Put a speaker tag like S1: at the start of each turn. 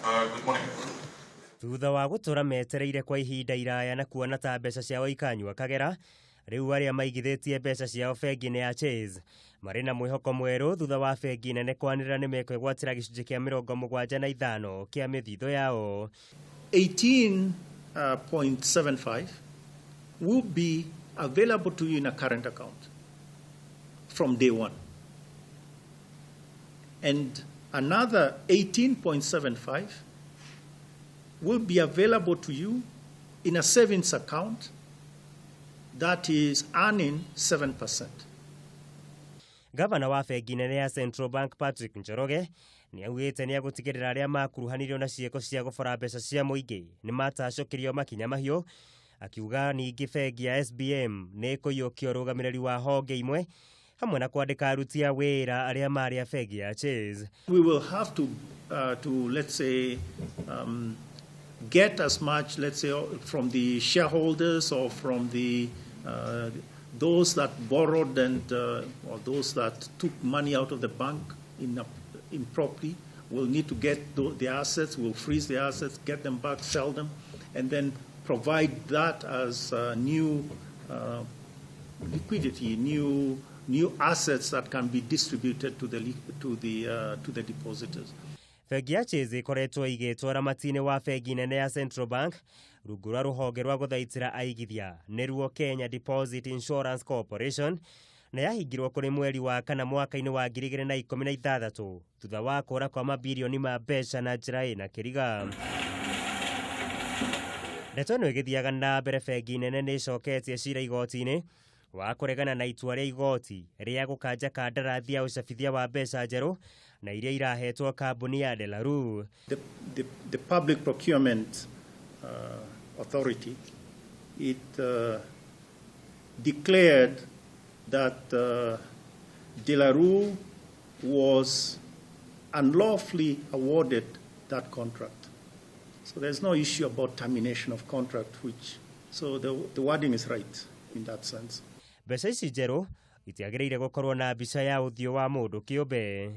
S1: Good morning, everyone.
S2: Thutha wa gũtũra metereire kwa ihinda iraya na kuona ta mbeca ciao ikanyua kagera, rĩu arĩa maigithĩtie mbeca ciao bengi-inĩ ya Chase marĩ na mwĩhoko mwerũ thutha wa bengi nene kwanĩrĩra nĩ mekwĩgwatĩra gĩcunjĩ kĩa 75 kĩa mĩthithũ yao.
S3: 18.75 will be available to you in a current account from day one. And another 18.75 will be available to you in a savings account that is earning 7%.
S2: Gavana wa bengi nene ya Central Bank Patrick Njoroge nĩ augĩte nĩ agũtigĩrĩra arĩa makuruhanirio na ciĩko cia gũbora mbeca cia mũingĩ nĩ matacũkĩrio makinya mahiũ, akiuga ningĩ bengi ya SBM nĩ ĩkũiyũkia ũrũgamĩrĩri wa honge imwe hamwe na kwandĩka aruti a wĩra arĩa marĩ a bengi ya Chase.
S3: We will have to, let's say, get as much, let's say, from the shareholders or from those that borrowed and or those that took money out of the bank improperly. We'll need to get the assets, we'll freeze the assets, get them back, sell them, and then provide that as new liquidity, new assets that can be distributed to the depositors.
S2: Bengi ya Chase ĩkoretwo ĩigĩtwo ramati-inĩ wa bengi nene ya Central Bank rungu rwa rũhonge rwa gũthaitĩra aigithia, nĩruo Kenya Deposit Insurance Corporation, na yahingirwo kũrĩ mweri wa kana mwaka-inĩ wa 2016 thutha wa kũra kwa mabirioni ma mbeca na njĩra ĩna kĩriga. Ndeto ĩno ĩgĩthiaga na mbere, bengi nene nĩ ĩcoketie cira igoti-inĩ wa kũregana na itua rĩa igoti rĩa gũkanja kandarathi ya ũcabithia wa mbeca njerũ na iria irahetwo kambuni ya De La Rue.
S3: The Public Procurement Authority, it declared that De La Rue was unlawfully awarded that contract. So there's no issue about termination of contract, which, so the wording is right in that sense.
S2: Mbeca ici njerũ itiagĩrĩire gũkorwo na mbica ya ũthiũ wa mũndũ kĩũmbe.